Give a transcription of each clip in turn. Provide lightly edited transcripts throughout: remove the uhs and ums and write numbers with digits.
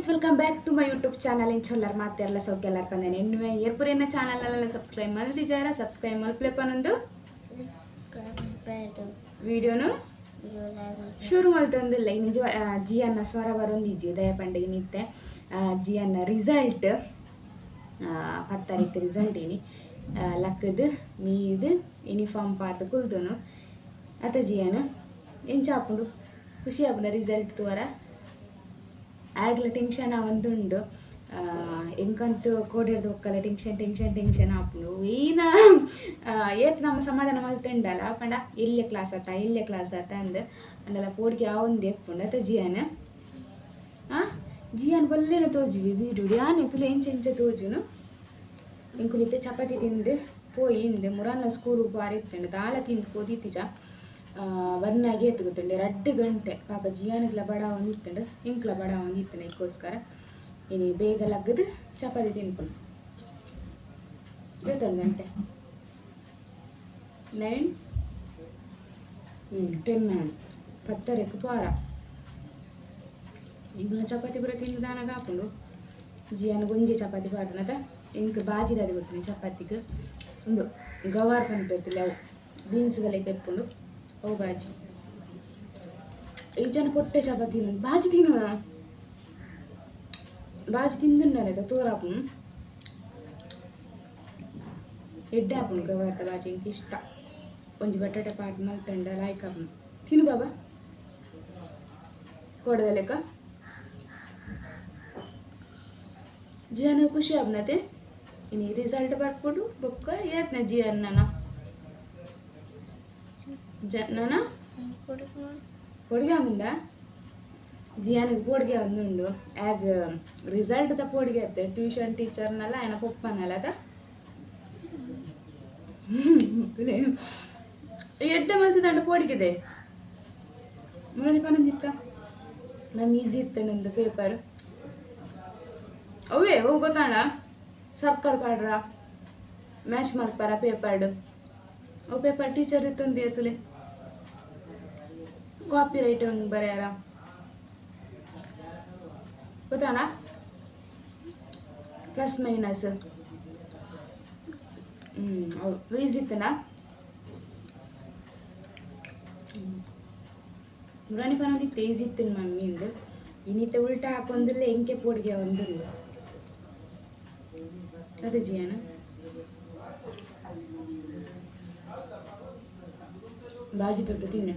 Welcome back to my YouTube channel. ಇಂಚೊಲ್ಲರ್ ಮಾತೆರ್ಲ ಸೌಖ್ಯಲ್ಲಾರ್ ಪಂದೇನೆ ಎನ್ನುವೆ ಏರ್ಪುರೇನ channel subscribe ಮಲ್ದಿಜಾರ subscribe ಮಲ್ಪ್ಲೆ ಪನೊಂದು ವಿಡಿಯೋನು ಶುರು ಮಲ್ತೊಂದಿಲ್ಲ. ಇನಿ ಜಿಯನ್ನ ಸ್ವರ ಬರೊಂದಿಜ್ಜಿ ದಯ ಪಂಡ ಇನಿತ್ತೆ ಜಿಯನ್ನ ರಿಸಲ್ಟ್ 10 ತಾರೀಕು ರಿಸಲ್ಟ್. ಇನಿ ಲಕ್ಕದು ಮೀದು ಯೂನಿಫಾರ್ಮ್ ಪಾಡ್ದು ಕುಲ್ದನು ಅತ. ಜಿಯನ, ಎಂಚ ಆಪುಂಡು? ಖುಷಿ ಆಪುಂಡ ರಿಸಲ್ಟ್ ತೂವರ? ಆಗ್ಲ ಟೆನ್ಷನ್ ಆವೊಂದುಂಡು. ಎಂಕಂತೂ ಕೋಡೆರ್ದು ಬೊಕ್ಕಲ ಟೆನ್ಷನ್ ಟೆನ್ಷನ್ ಟೆನ್ಷನ್ ಆಪುಂಡು. ಈನ ಏತ್ ನಮ್ಮ ಸಮಾಧಾನ ಮಲ್ತುಂಡಲ ಪಂಡ ಎಲ್ಯ ಕ್ಲಾಸ್ ಆತ, ಎಲ್ಯ ಕ್ಲಾಸ್ ಆತ ಅಂದ್ ಅಂಡಲ ಪೋಡಿಗೆ ಆವೊಂದು ಎಪ್ಪುಂಡು ಅತ. ಜಿಯಾನ್, ಆ ಜಿಯಾನ್ ಬಲ್ಲೆನ ತೋಜುವಿ ಬೀಡುಡಿ ಆನೆ ತುಲೆ ಎಂಚ ಎಂಚ ತೋಜುನು. ಎಂಕುಲಿತ್ತೆ ಚಪಾತಿ ತಿಂದು ಪೋಯಿ ಇಂದು ಮುರಾನ ಸ್ಕೂಲ್ ಬಾರಿ ಇತ್ತುಂಡು. ದಾಲ ತಿಂದು ಪೋದಿತ್ತಿಜ. ಬರ್ನಾಗೆ ಎತ್ತು ಗೊತ್ತುಂಡೆ 2 ಗಂಟೆ. ಪಾಪ ಜಿಯಾನಿಗ್ಲ ಬಡ ಒಂದಿತ್ತುಂಡು, ಎಂಕ್ಲ ಬಡ ಒಂದಿತ್ತುಂಡು. ಐಕ್ಕೋಸ್ಕರ ಇನಿ ಬೇಗ ಲಗ್ಗದು ಚಪಾತಿ ತಿನ್ಪುಂಡು. ಇವತ್ತೊಂದು ಗಂಟೆ 9 10 ಆಂಡ್ ಪತ್ತರೆಕ್ ಪಾರ. ಇಂಗ್ಲ ಚಪಾತಿ ಪೂರ ತಿಂದು ದಾನಾಗ ಆಪುಂಡು. ಜಿಯಾನ ಒಂಜಿ ಚಪಾತಿ ಪಾಡ್ದನತ, ಎಂಕ್ ಬಾಜಿದ ಗೊತ್ತಿನಿ ಚಪಾತಿಗ್ ಉಂದು ಗವಾರ್ ಪನ್ಪೆರ್ತಿಲ್ಲ, ಅವು ಬೀನ್ಸ್ದ ಲೆಕ್ಕ ಇಪ್ಪುಂಡು, ಅವು ಬಾಜಿ. ಈ ಜನ ಪೊಟ್ಟೆ ಚಪಾತಿ ತಿನ್ನೋದು, ಬಾಜಿ ತಿನ್ನು. ಬಾಜಿ ತಿಂದುಂಡನೆ ತೋರಾಪು ಎಡ್ಡೆ ಆಪುಂಡು. ಗವಾರ್ದ ಬಾಜಿ ಎಂಕ್ ಇಷ್ಟ. ಒಂಜಿ ಬಟಾಟೆ ಪಾಡ್ದು ಮಲ್ತಂಡ ಲಾಯ್ಕ್ ಆಪುಂಡು. ತಿನ್ನು ಬಾಬಾ ಕೊಡದ ಲೆಕ್ಕ. ಜಿಯಾನ ಖುಷಿ ಆಪುನತೆ. ಇನಿ ರಿಸಲ್ಟ್ ಬರ್ಪುಂಡು ಬೊಕ್ಕ ಏತ್ನ ಜಿಯನ್ನ ಜ ನನ ಪೊಡಿಗೆ ಒಂದುಂಡ. ಜಿಯಾನಿಗೆ ಪೋಡಿಗೆ ಒಂದುಂಡು. ಆಗ ರಿಸಲ್ಟ್ ದ ಪೋಡಿಗೆ ಅತ್ತೆ, ಟ್ಯೂಷನ್ ಟೀಚರ್ನಲ್ಲ ಆಯನ ಪೊಪ್ಪನಲ್ಲ ಅದ. ಎಡ್ಡೆ ಮಲ್ತಿದಂಡ ಪೋಡಿಗೆದೆ ಮುರಣಿ ಪನೊಂದಿತ್ತ. ನಮ್ ಈಸಿ ಇತ್ತು ನಂದು ಪೇಪರ್. ಅವೇ ಅವು ಗೊತ್ತಾಣ, ಸರ್ಕಲ್ ಪಾಡ್ರ, ಮ್ಯಾಚ್ ಮಲ್ಪಾರ ಪೇಪರ್ಡ್. ಅವು ಪೇಪರ್ ಟೀಚರ್ ಇತ್ತೊಂದು ತುಲೆ ಕಾಪಿ ರೈಟ್ ಬರೆಯಾರ ಗೊತ್ತಾಣ, ಪ್ಲಸ್ ಮೈನಸ್. ಹೌದು, ಈಸಿ ಇತ್ತನ. ಮುರಾಣಿ ಪನೊಂದಿತ್ತು, ಈಸಿ ಇತ್ತು ಮಮ್ಮಿಂದು. ಇನ್ನಿತ್ತ ಉಲ್ಟಾ ಹಾಕೊಂದಿಲ್ಲ, ಎಂಕೆ ಪೋಡಿಗೆ ಒಂದುಂಡು ಅದೇ. ಜಿಯಾನ, ಬಾಜಿ ತೊಟ್ಟು ತಿನ್ನೆ.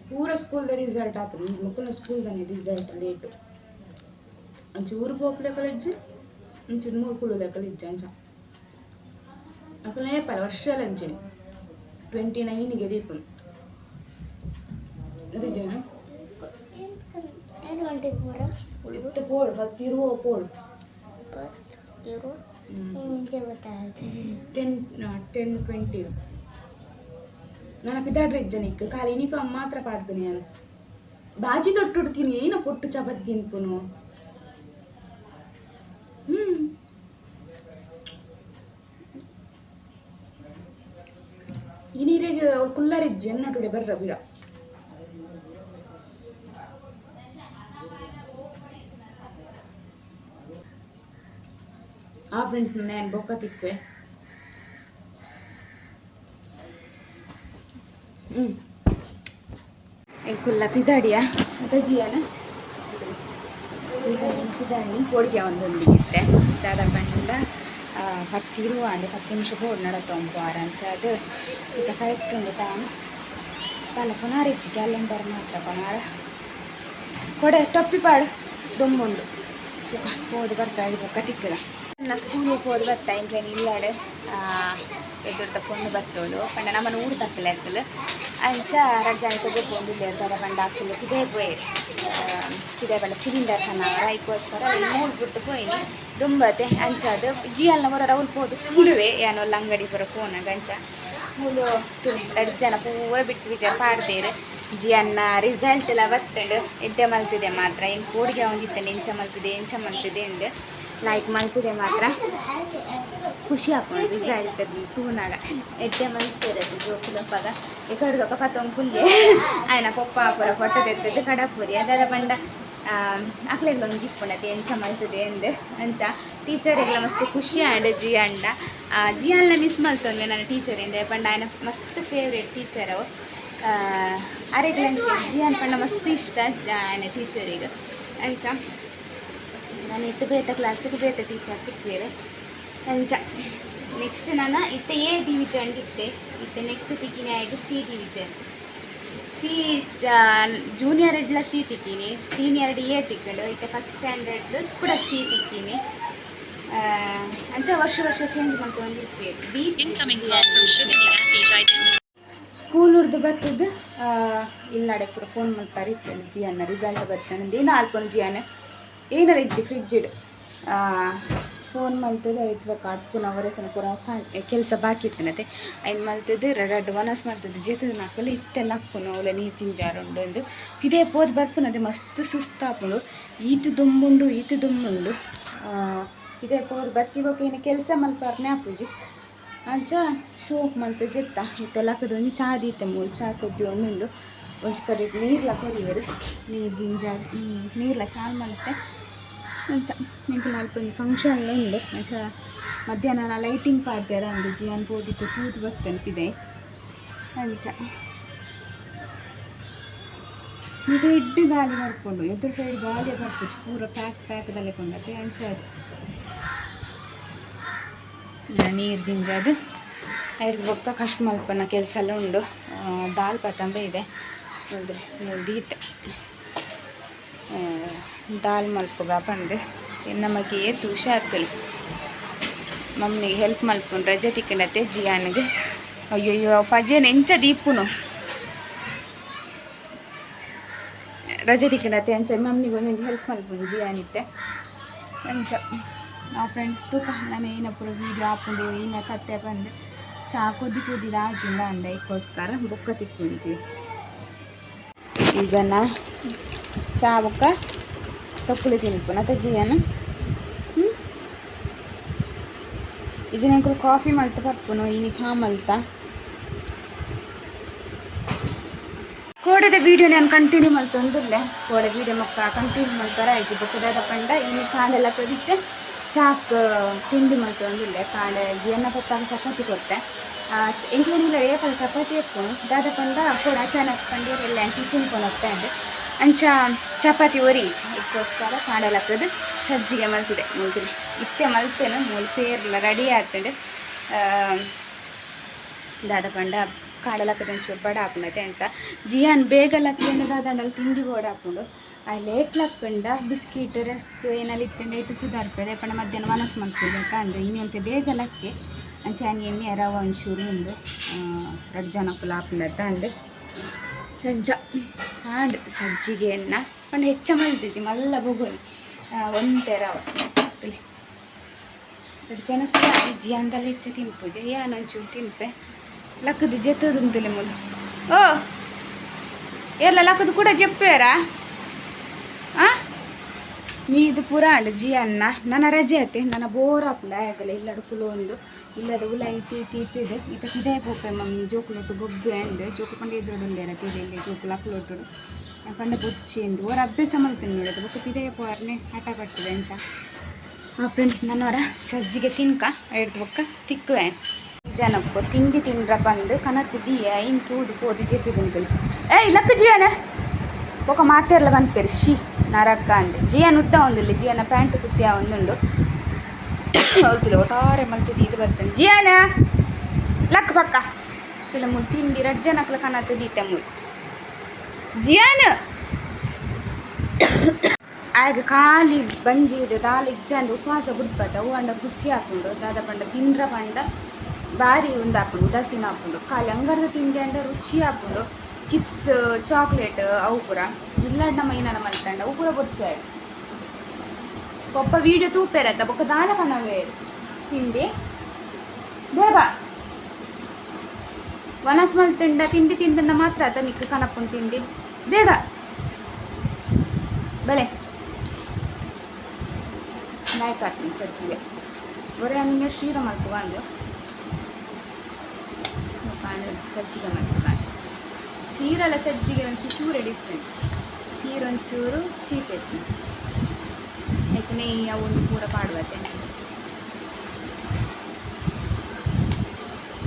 ಪೂರ ಸ್ಕೂಲ್ದ ರಿಸಲ್ಟ್ ಆತದೆ. ಈ ಮಕ್ಕಳ ಸ್ಕೂಲ್ದನೆ ರಿಸಲ್ಟ್ ಲೇಟು. ಒಂಚೂರು ಪೋಪುಲೆ ಕಾಲೇಜ್, ಒಂಚೂರು ಮೂರು ಕುಲ್ಲುಲೆ ಕಾಲೇಜ್. ಅಂಚ ಅಕುಲು ಏಪಲ್ಲ ವರ್ಷ ಅಂಚೆನೆ 29ಗೆ ದೀಪುನು ಅದೇ ಜನ. ಏನು ಗಂಟೆಗೆ ಪೂರ? ಇತ್ತೆ ಪೋಡು, 10:20 ಪೋಡು. 10:20 ಇಂಚೆ ಗೊತ್ತಾಗ್ತದೆ. 10 10:20. ನಾನು ಪಿದಾಡ್ರೆ ಇಜ್ಜನಿಕ್ ಖಾಲಿ ಯೂನಿಫಾರ್ಮ್ ಮಾತ್ರ ಪಾಡ್ತೀನಿ. ನಾನು ಬಾಜಿ ತೊಟ್ಟುಡ್ತೀನಿ. ಏನೋ ಪೊಟ್ಟು ಚಪಾತಿ ತಿನ್ಪುನು. ಇನಿರೆಗ್ ಅವ್ಳು ಕುಲ್ಲರಿಜ್ಜಿ ಎನ್ನಟುಡೆ ಬರ್ರ ಬಿರ. ಆ ಫ್ರೆಂಡ್ಸ್, ನಾನು ಬೊಕ್ಕ ತಿಕ್ವೆ. ಎಂಕುಲ್ಲ ಪಿದಾಡಿಯ ಅದ ಜಿಯಾನ? ಪಿದಾಡಿ ಪೋಡಿಗೆ ಒಂದೊಂದಿಗಿತ್ತೆ. ದಾದ ಪಂಡ 10:20 ಆಂಡ್. 10 ನಿಮಿಷ ಬೋಡು ನಡತೊಂಪು ಅಂಚ. ಅದು ಇತ್ತ ಕರೆಕ್ಟ್ ಉಂಡು ಟೈಮ್. ತಲೆ ಕೊನಾರಿಚ್ಚಿ ಕ್ಯಾಲೆಂಡರ್ ಮಾತ್ರ ಕೊನಾರ. ಕೊಡೆ ಟೊಪ್ಪಿ ಪಾಡು, ದೊಂಬುಂಡು. ಪೋದು ಬರ್ತಾ ಬೊಕ್ಕ ತಿಕ್ಕದ. ನನ್ನ ಸ್ಕೂಲಿಗೆ ಪೋದು ಬರ್ತಾ ಇಂಕ್ಲೇನು ಇಲ್ಲಾಡು ಎದುರ್ದ ಪೊಣ್ಣು ಬತ್ತೋಲು ಪಂಡ ನಮ್ಮನ ಊರು ತಕ್ಕಲೆ ಅಕ್ಕಲು. ಅಂಚ ರಡ್ಡ್ ಜನ ತಗೋಪೊಂದು ದಾದ ಪಂಡ ಅಕ್ಕಲು ಪಿದೈ ಪೋಯೆರ್. ಪಿದೈ ಪಂಡ ಸಿಲಿಂಡರ್ ಕನ್ನಾವರ. ಐಕೋಸ್ಕರ ಮೂಲು ಬುಡ್ದು ಪೋಯಿನಿ. ದುಂಬತೆ ಅಂಚಾದ್ ಜಿಯಲ್ನ ಬರ ಅವ್ಲು ಪೋದು ಕುಲುವೆ ಯಾನ್ ಒಲ್ಲ ಅಂಗಡಿ ಪೂರ ಪೋನಗ. ಅಂಚ ಮೂಲು ತುಲೆ ರಡ್ಡ್ ಜನ ಪೂರ ಬಿಟ್ಟು ವಿಚಾರ ಪಾಡ್ದೇರು. ಜಿಯನ್ನ ರಿಸಲ್ಟ್ ಎಲ್ಲ ಬತ್ತಂಡು ಎಡ್ಡೆ ಮಲ್ತಿದೆ ಮಾತ್ರ ಇನ್ನು ಕೂಡಿಗೆ ಒಂದಿತ್ತಂಡು ಎಂಚ ಮಲ್ತಿದೆ ಎಂಚ ಮಲ್ತಿದೆ ಎಂದೆ ಲೈಕ್ ಮಲ್ತಿದೆ ಮಾತ್ರ ಖುಷಿ ಆಪುಂಡು ರಿಸಲ್ಟ್ ತೂನಾಗ ಎಡ್ಡೆ ಮಲ್ತಿರದು ಜೋಕುಲಪ್ಪಗ ಈ ಕಡೆ ಪತ್ತೊಂದು ಆಯ್ನ ಪೊಪ್ಪ ಪೂರ ಫೋಟೋ ತೆತ್ತದು ಕಡಪುರಿ ಅದಾದ ಪಂಡ ಅಕ್ಲೆಗ್ಲ ಒಂಜಿ ಇಪ್ಪುಂಡತೆ ಎಂಚ ಮಲ್ತದೆ ಎಂದ್ ಅಂಚ ಟೀಚರ್ಗೆಲ್ಲ ಮಸ್ತ್ ಖುಷಿ ಆಂಡ್ ಜಿ ಅಂಡ ಜಿಯನ್ಲ ಮಿಸ್ ಮಲ್ತೊನ್ವೆ ನನ್ನ ಟೀಚರಿಂದ ಪಂಡ ಆಯ್ನ ಮಸ್ತ್ ಫೇವ್ರೇಟ್ ಟೀಚರ್ ಅವು ಅರೆಗ್ಲ ಅಂಚೆ ಜಿಯಾನ್ ಪಂಡ ಮಸ್ತ್ ಇಷ್ಟ ಆಯ್ನ ಟೀಚರಿಗೆ ಅಂಚ ನಾನು ಇತ್ತು ಬೇತ ಕ್ಲಾಸಿಗೆ ಬೇತ ಟೀಚರ್ ತಿಕ್ವೇರು ಅಂಚ ನೆಕ್ಸ್ಟ್ ನಾನು ಇತ್ತೆ ಎ ಡಿವಿಜನ್ ಇತ್ತೆ ಇತ್ತೆ ನೆಕ್ಸ್ಟ್ ತಿಕ್ಕಿನಿ ಆಯ್ತು ಸಿ ಡಿವಿಜನ್ ಸಿ ಜೂನಿಯರ್ ಎಡ್ಲ ಸಿ ತಿಕ್ಕಿನಿ ಸೀನಿಯರ್ ಡಿ ಎ ತಿಕ್ಕಡು ಇತ್ತೆ ಫಸ್ಟ್ ಸ್ಟ್ಯಾಂಡರ್ಡ್ ಕೂಡ ಸಿ ತಿಕ್ಕಿನಿ ಅಂಚ ವರ್ಷ ವರ್ಷ ಚೇಂಜ್ ಮಾಡ್ಕೊಂಡು B Incoming call from Shugani Atish identity. School Urdu ಬತ್ತದ್ದು ಇಲ್ಲಾಡೆ ಪೂರ ಫೋನ್ ಮಲ್ಪಾರ ಇತ್ತಂಡು ಜಿಯನ್ನ ರಿಸಲ್ಟ್ ಬತ್ತಂದು ಏನ ಆಲ್ಪೊಂದು ಜಿಯಾನ ಏನಲ್ಲ ಇಜ್ಜಿ ಫ್ರಿಜ್ಜಿಡ್ ಫೋನ್ ಮಲ್ತದ್ದು ಐತ್ ಅಟ್ಪುನ ಅವರೇಸನ ಪೂರ ಕೆಲಸ ಬಾಕಿ ಇತ್ತನತೆ ಐನ್ ಮಲ್ತದ್ದು ರಡ್ಡು ವನಸ್ ಮಲ್ತದ್ದು ಜೇತದ ನಕಲು ಇತ್ತೆಲ್ಲ ಅಪ್ಪುನು ಅವಳ ನೀರು ಜಿಂಜಾರುಂಡು ಎಂದು ಇದೇ ಪೋದು ಬರ್ಪುನದೆ ಮಸ್ತ್ ಸುಸ್ತಾಪುಂಡು ಈತು ದುಂಬುಂಡು ಈತು ದುಂಬುಂಡು ಇದೇ ಪೋದು ಬತ್ತಿ ಬೊಕ್ಕ ಏನು ಕೆಲಸ ಮಲ್ಪಾರನೆ ಆಪುಜಿ ಅಂಚ ಶೋಕ್ ಮಲ್ತ್ ಜೆತ್ತ ಇತ್ತೆ ಲಕ್ಕದ ಒಂಜಿ ಚಾ ದೀತೆ ಮೂಲು ಚಾ ಕೊದ್ದಿ ಒಂದುಂಡು ಒಂಜಿ ಕಡೆ ನೀರ್ಲ ಕೊರಿಯೆರ್ ನೀರು ಜಿಂಜ ನೀರ್ಲ ಚಾಲ್ ಮಲ್ತೆ ಅಂಚ ಎಂಕಲ್ನ ಅಲ್ಪ ಒಂಜಿ ಫಂಕ್ಷನ್ ಉಂಡು ಅಂಚ ಮಧ್ಯಾಹ್ನ ಲೈಟಿಂಗ್ ಪಾಡ್ದೆರ ಅಂದು ಜಿಯಾನ್ ಪೋದಿತ್ತು ತೂದು ಬತ್ತೇನೆ ಪಿದೈ ಅಂಚ ಈಗ ಎಡ್ಡೆ ಗಾಳಿ ಬರ್ಪುಂಡು ಎದುರು ಸೈಡ್ ಗಾಳಿ ಬರ್ಪುಜಿ ಪೂರ ಪ್ಯಾಕ್ ಪ್ಯಾಕ್ದಲ್ಲೇ ಕೊಂಡತೆ ಅಂಚ ಅದು ನೀರು ಜಿಂಜಾದು ಐರ್ದ್ ಬೊಕ್ಕ ಕಶ್ ಮಲ್ಪನ ಕೆಲಸ ಎಲ್ಲ ಉಂಡು ದಾಲ್ ಪತ್ತಂಬೆ ಇದೆ ನೋಡಿದ್ರೆ ದೀತೆ ದಾಲ್ ಮಲ್ಪುಗ ಪಂದ್ ನಮಗೆ ಏತ್ ಹುಷಾರ್ತುಲು ಮಮ್ಮಿಗೆ ಹೆಲ್ಪ್ ಮಲ್ಪುನು ರಜೆ ತಿಕ್ಕಂಡತೆ ಜಿಯಾನಿಗೆ ಅಯ್ಯಯ್ಯೋ ಪಜೆನ ಎಂಚ ದೀಪುನು ರಜೆ ತಿಕ್ಕಂಡತೆ ಅಂಚ ಮಮ್ಮಿಗೆ ಒಂದೊಂದು ಹೆಲ್ಪ್ ಮಲ್ಪುನು ಜಿಯಾನಿತ್ತೆ ಅಂಚ ಆ ಫ್ರೆಂಡ್ಸ್ ತೂಕ ನಾನು ಏನ ಪೂರ ವೀಡಿಯೋ ಆಪುಂಡು ಏನ ಕತ್ತೆ ಬಂದು ಚಾ ಕೊದಿ ಕೊದಿ ರಾಜುಂಡ ಅಂದ ಐಕ್ಕೋಸ್ಕರ ಬೊಕ್ಕ ತಿಕ್ಕೊಂತೀವಿ ಈಗ ನಾ ಚಾ ಬೊಕ್ಕ ಚಕ್ಕುಲಿ ತಿನ್ಪುನ ಅತ್ತ ಜಿಯಾನ ಇಜನ ಎಂಕುಲು ಕಾಫಿ ಮಲ್ತ ಪರ್ಪುನು ಇನಿ ಚಾ ಮಲ್ತ ಕೋಡೆದ ವೀಡಿಯೋ ನಾನು ಕಂಟಿನ್ಯೂ ಮಲ್ತೊಂದುಲ್ಲೆ ಕೋಡೆ ವೀಡಿಯೋ ಮೊಕ್ಕ ಕಂಟಿನ್ಯೂ ಮಲ್ತಾರ ಆಯ್ತು ಬೊಕ್ಕದಾದ ಪಂಡ ಇನಿ ಕಾಂಡೆಲ್ಲ ಕೊದಿತ್ತೆ ಚಾಕ್ ತಿಂಡಿ ಮಲ್ತೊಂದುಲ್ಲೆ ಕಾಂಡೆ ಜಿಯನ್ನ ಪತ್ತಾಗ ಚಪಾತಿ ಕೊರ್ತೆ ಎಂಕ್ಲೆನಿಲ್ಲ ಏಪಲ ಚಪಾತಿ ಎಪ್ಪುನು ದಾದ ಪಂಡ ಕೋಡೆ ಅಚಾನಕ್ ಪಂಡ ಎಲ್ಲ ಟಿಫಿನ್ ಕೊನೊತ್ತೆ ಅಂದ್ ಅಂಚ ಚಪಾತಿ ಒರಿ ಇದಕ್ಕೋಸ್ಕರ ಕಾಂಡೆಲ್ಲ ಹಾಕೋದು ಸಜ್ಜಿಗೆ ಮಲ್ತಿದೆ ಮೂಲ್ತಿದೆ ಇತ್ತೆ ಮಲ್ತೇನೆ ಮೂಲು ಪೇರ್ಲ ರೆಡಿ ಆತಂಡು ದಾದ ಪಂಡ ಕಾಡಲಕ್ಕದ ಒಂಚೂರು ಬಡ ಆಪುಂಡತೆ ಅಂಚ ಜಿಯಾನ್ ಬೇಗ ಲಕ್ಕಂಡ ದಾದಂಡಲ್ಲಿ ತಿಂಡಿ ಬೋಡ ಆಪುಂಡು ಆ ಲೇಟ್ ಲಕ್ಕಂಡ ಬಿಸ್ಕಿಟ್ ರಸ್ಕ್ ಏನಲ್ಲಿ ಇತ್ತಂಡ ಇಟ್ಟು ಸುಧಾರ್ಪದೆ ಪಂಡ ಮಧ್ಯಾಹ್ನ ಮನಸ್ಸು ಮಲ್ಪುಂಡು ಅಂದ್ ಇನಿ ಒಂತೆ ಬೇಗ ಲಕ್ಕೆ ಅಂಚ ಆನಿ ಎಣ್ಣೆ ರವ ಒಂಚೂರು ಉಂಡು ರಡ್ಡ್ ಜನಕ್ಕುಲು ಆಪುಂಡತ್ತ ಅಂದ್ ಅಂಚ ಆಂಡ್ ಸಜ್ಜಿಗೆ ಎಣ್ಣ ಪಂಡ ಹೆಚ್ಚ ಮಲ್ತಿಜಿ ಮಲ್ಲ ಬೊಗೊಲಿ ಒಂತೆ ರವ ತುಲೆ ರಡ್ಡ್ ಜನಕ್ಕೆ ಜಿಯಾಂದಲ ಹೆಚ್ಚ ತಿನ್ಪುಜೆ ಯಾನ್ ಒಂಚೂರು ತಿನ್ಪೆ ಲಕ್ಕದು ಜೆತ್ತದುಂತುಲೆ ಮೂಲು ಓ ಏರ್ಲ ಲಕ್ಕದು ಕೂಡ ಜೆಪ್ಪೇರಾ ಆ ಮೀದು ಪೂರ ಆಂಡ್ ಜಿಯನ್ನ ನನ್ನ ರಜೆ ಆತೆ ನನ್ನ ಬೋರ್ ಆಪುಂಡು ಆಯಗಲ ಇಲ್ಲಡ್ ಕುಲೊಂದು ಇಲ್ಲದ ಉಲ ಇತಿ ಇತಿ ಇತ್ತಿದೆ ಈತ ಪಿದಾಯಿ ಪೋಪೆ ಮಮ್ಮಿ ಜೋಕುಲೊಟ್ಟು ಗೊಬ್ಬೆ ಅಂದ್ ಜೋಕು ಪಂಡ ಎದುರುಡುಲ್ಲೇರ ಪಿದೆಲ್ಲೆ ಜೋಕುಲು ಅಕ್ಲೊಟ್ಟುಡು ಪಂಡ ಬೊರ್ಚಿ ಅಂದ್ ಓರ ಅಭ್ಯಾಸ ಮಲ್ತೊಂದಿರದು ಬೊಕ್ಕ ಪಿದಾಯಿ ಪೋರ್ನೆ ಹಠ ಪಟ್ಟುದೆ ಅಂಚ ಆ ಫ್ರೆಂಡ್ಸ್ ನನ್ನವರ ಸಜ್ಜಿಗೆ ತಿನ್ಕ ಐಡ್ದ್ ಬೊಕ್ಕ ತಿಕ್ಕುವೆ ಜನಕ್ಕೂ ತಿಂಡಿ ತಿಂಡ್ರ ಬಂದು ಕನತ್ ದೀಯ ಐನ್ ತೂದು ಪೋದು ಜೆತ್ತಿದಿಂತುಲು ಏಯ್ ಲಕ್ಕ ಜಿಯಾನ ಬೊಕ ಮಾತೆರ್ಲ ಪನ್ಪೆರ್ she ನರಕ ಅಂದ್ ಜಿಯಾನ್ ಉದ್ದ ಒಂದುಲ್ಲೆ ಜಿಯಾನ ಪ್ಯಾಂಟ್ ಕುತ್ತಿಯ ಒಂದುಂಡು ಅಲ್ತುಲೆ ಒಟ್ಟಾರೆ ಮಲ್ತುದು ಇದು ಬರ್ತದೆ ಜಿಯಾನ ಲಕ್ ಪಕ್ಕ ತುಲೆ ಮೂಲು ತಿಂಡಿ ರಡ್ಡ್ ಜನಕ್ಲ ಕನತ್ ದೀತೆ ಮೂಲು ಜಿಯಾನ ಆಯ್ಗ್ ಖಾಲಿ ಬಂಜಿ ದಾಲ ಇಜ್ಜಾಂದೆ ಉಪವಾಸ ಬುಡ್ಪತ ಅವು ಅಂಡ ಖುಷಿ ಆಪುಂಡು ದಾದ ಪಂಡ ತಿಂಡ್ರ ಪಂಡ ಬಾರಿ ಉಂದಾಪುಂಡು ಉದಾಸೀನ ಆಪುಂಡು ಖಾಲಿ ಅಂಗಡ್ದ ತಿಂಡಿ ಅಂಡ ರುಚಿ ಆಪುಂಡು ಚಿಪ್ಸ್ ಚಾಕ್ಲೇಟ್ ಅವು ಪೂರ ಇಲ್ಲಡ್ ನಮ ಏನಾನ ಮಲ್ತಂಡ ಅವು ಪೂರ ಬೊರ್ಚಿ ಆಯ್ ಪೊಪ್ಪ ವೀಡಿಯೋ ತೂಪೆರತ್ತ ಬೊಕ್ಕ ದಾಲ ಕನವೇರ್ ತಿಂಡಿ ಬೇಗ ವನಸ್ ಮಲ್ತುಂಡ ತಿಂಡಿ ತಿಂದುಂಡ ಮಾತ್ರ ಅತ ನಿಕ್ಕು ಕನಪುನ್ ತಿಂಡಿ ಬೇಗ ಬಲೆ ನಾಯ್ಕ ಹಾಕ್ತೀನಿ ಸಜ್ಜಿಗೆ ಒರೆ ನಿನ್ನ ಶೀರ ಮಲ್ಪುಗ ಅಂದು ಸಜ್ಜಿಗೆ ಮಲ್ಪುಗ ಸೀರಲ ಸಜ್ಜಿಗೆ ಒಂಚೂರು ಚೂರೆ ಡಿಫ್ರೆಂಟ್. ಸೀರೆ ಒಂಚೂರು ಚೀಪ್ ಎತ್ತಿ ಐಕ್ ನೆಯ್ಯಿ ಅವೊಂದು ಪೂರ ಪಾಡುವತೆ.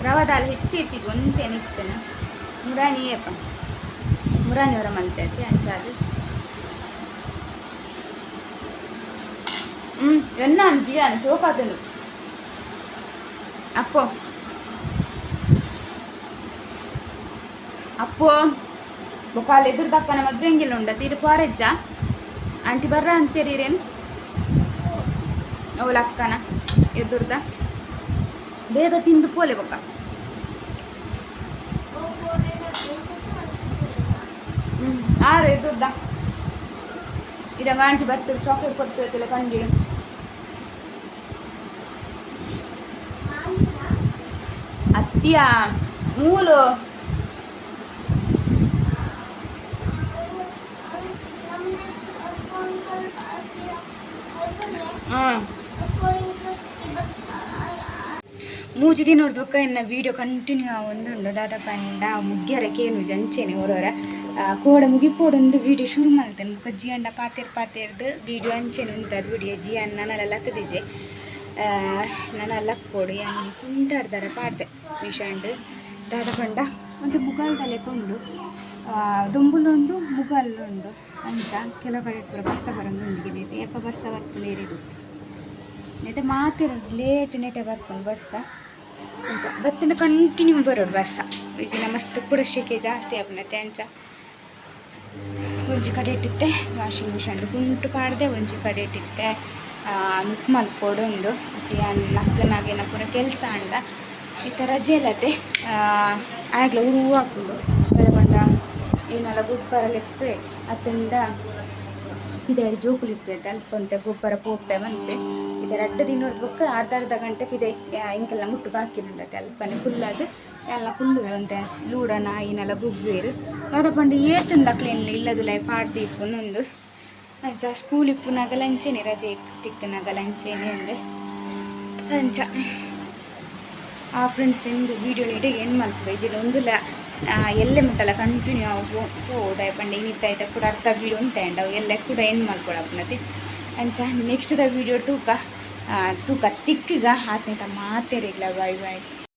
ರವದಾಲ್ ಹೆಚ್ಚು ಎತ್ತಿಗೆ ಒಂತೇನೆ ಇತ್ತೇನೆ ಮುರಾನಿ ಏಪ ಮುರಾನಿ ಅವರ ಮಲ್ತೈತೆ ಅಂಚಾದು. ಎನ್ನ ಜಿಯಾನ್ ಶೋಕಾತನು ಅಪ್ಪೋ ಅಪ್ಪೋ ಬೊಕಾಲ್ ಎದುರು ದಕ್ಕನ ಮದ್ರೆ ಎಂಗಿಲ್ಲ ಉಂಡ ತೀರು ಪಾರೆಜ್ಜ ಆಂಟಿ ಬರ್ರ ಅಂತೀರೇನು ಅವಳ ಅಕ್ಕನ ಎದುರ್ದ ಬೇಗ ತಿಂದು ಪೋಲೆ ಬೊಕ್ಕ. ಆರು ಎದುರ್ದ ಇರಂಗ ಆಂಟಿ ಬರ್ತಾರೆ ಚಾಕ್ಲೇಟ್ ಕೊಡ್ತಿರ್ತಿಲ್ಲ ಕಂಡಿಡು. ಅತ್ತಿಯ ಮೂಲು. ಹಾಂ, ಮೂಜಿ ದಿನ ಬೊಕ್ಕ ಎನ್ನ ವೀಡಿಯೋ ಕಂಟಿನ್ಯೂ ಆವೊಂದುಂಡು. ದಾದ ಪಂಡ ಮುಗ್ಯರ ಕೇನುಜಿ ಅಂಚೆನೆ ಒರೊರ ಕೋಡ ಮುಗಿಪೋಡೊಂದು ವೀಡಿಯೋ ಶುರು ಮಲ್ತೇನೆ. ಬೊಕ್ಕ ಜಿಯಂಡ ಪಾತೆರ್ ಪಾತೆರ್ದು ವೀಡಿಯೋ ಅಂಚೆನೆ ಉಂತದು ವಿಡಿಯೋ ಜಿಯನ್ ನನಲ ಲಕ್ಕದಿಜೆ. ನನ ಲಕ್ಕೋಡು ಯಾನ್ ಕುಂಟಾರ್ದರ ಪಾತೆ ಮಿಷಂಡ್. ದಾದ ಪಂಡ ಒಂದು ಮುಗಲ್ದ ಲೆಕ್ಕ ಉಂಡು, ದುಂಬುಲುಂಡು ಮುಗಲ್ಲುಂಡು. ಅಂಚ ಕೆಲವು ಕಡೆ ಪೂರ ಬರ್ಸ ಬರೊಂದು ಉಂಡು. ನೆಟೆ ಏಪ ಬರ್ಸ ಬರ್ಪುಂಡು ಏರೆಗ್ ಗೊತ್ತು. ನೆಟೆ ಮಾತೆರ್ ಲೇಟ್ ನೆಟೆ ಬರ್ಪುಂಡು ಬರ್ಸ. ಅಂಚ ಬತ್ತಂಡ ಕಂಟಿನ್ಯೂ ಬರೋಡು ಬರ್ಸ ಇಜಿನ ಮಸ್ತ್ ಪೂರ ಶೆಕೆ ಜಾಸ್ತಿ ಆಪುನತೆ. ಅಂಚ ಒಂಜಿ ಕಡೆ ಇಟ್ಟಿತ್ತೆ ವಾಷಿಂಗ್ ಮಿಷನ್ ಕುಂಟು ಪಾಡ್ದೆ, ಒಂಜಿ ಕಡೆ ಇಟ್ಟಿತ್ತೆ ನುಪ್ಪು ಮಲ್ಪೊಡುಂದು. ಜಿಯಾನ್ ಲಕ್ಕನಾಗೇನ ಪೂರ ಕೆಲಸ ಅಂಡ ಇತ್ತೆ ರಜೆ ಇಲ್ಲತೆ ಆಗ್ಲ ಉರು ಆಪುಂಡು. ದಾದ ಪಂಡ ಏನೆಲ್ಲ ಗೊಬ್ಬರ ಲೆಪ್ಪೆ ಅತ್ತಂಡ ಪಿದಾಯಿ ಜೋಕುಲು ಇಪ್ಪೆದ್ ಅಲ್ಪ ಒಂತೆ ಗೊಬ್ಬರ ಪೋಪೆ ಮನ್ಪೆ. ಇತ್ತೆ ರಡ್ಡ್ ದಿನೊರ್ದು ಬೊಕ್ಕ ಅರ್ಧ ಅರ್ಧ ಗಂಟೆ ಪಿದೈ ಇಂಕೆಲ್ಲ ಮುಟ್ಟು ಬಾಕಿ ಉಂಡತೆ ಅಲ್ಪನೆ ಕುಲ್ಲಾದ್ ಎಲ್ಲ ಕುಲ್ಲುವೆ ಒಂತೆ ಲೂಡನ ಐನೆಲ್ಲ ಗೊಬ್ಬುವೆರ್. ದಾದ ಪಂಡ ಏತುಂದು ಅಕ್ಲೆನ್ ಇಲ್ಲದುಲಾಯಿ ಪಾಡ್ದು ಇಪ್ಪುನು. ಅಂಚ ಸ್ಕೂಲ್ ಇಪ್ಪುನಾಗಲ ಅಂಚೆನೆ, ರಜೆ ತಿಕ್ಕುನಾಗಲ ಅಂಚೆನೆ ಅಂದ್. ಅಂಚ ಆ ಫ್ರೆಂಡ್ಸ್ ಇಂದು ವೀಡಿಯೋ ಇಡೆಗ್ ಎಂಡ್ ಮಲ್ಪುಗ. ಇಜ್ಜಿಂಡ ಒಂದುಲ ಎಲ್ಲೆ ಮುಟ್ಟಲ ಕಂಟಿನ್ಯೂ ಆವು ಪೋವು. ಪಂಡ ಇನಿತ ಐತ ಕೂಡ ಅರ್ಧ ವೀಡಿಯೋ ಉಂತೇಂಡ ಅವು ಎಲ್ಲೆ ಕೂಡ ಎಂಡ್ ಮಲ್ಪೊಡಾಪುನತೆ. ಅಂಚ ನೆಕ್ಸ್ಟ್ ದ ವೀಡಿಯೋ ತೂಕ ತೂಕ ತಿಕ್ಕುಗ. ಆತ್ನೇಟ ಮಾತೆರೆಗ್ಲ ಬಾಯ್ ಬಾಯ್.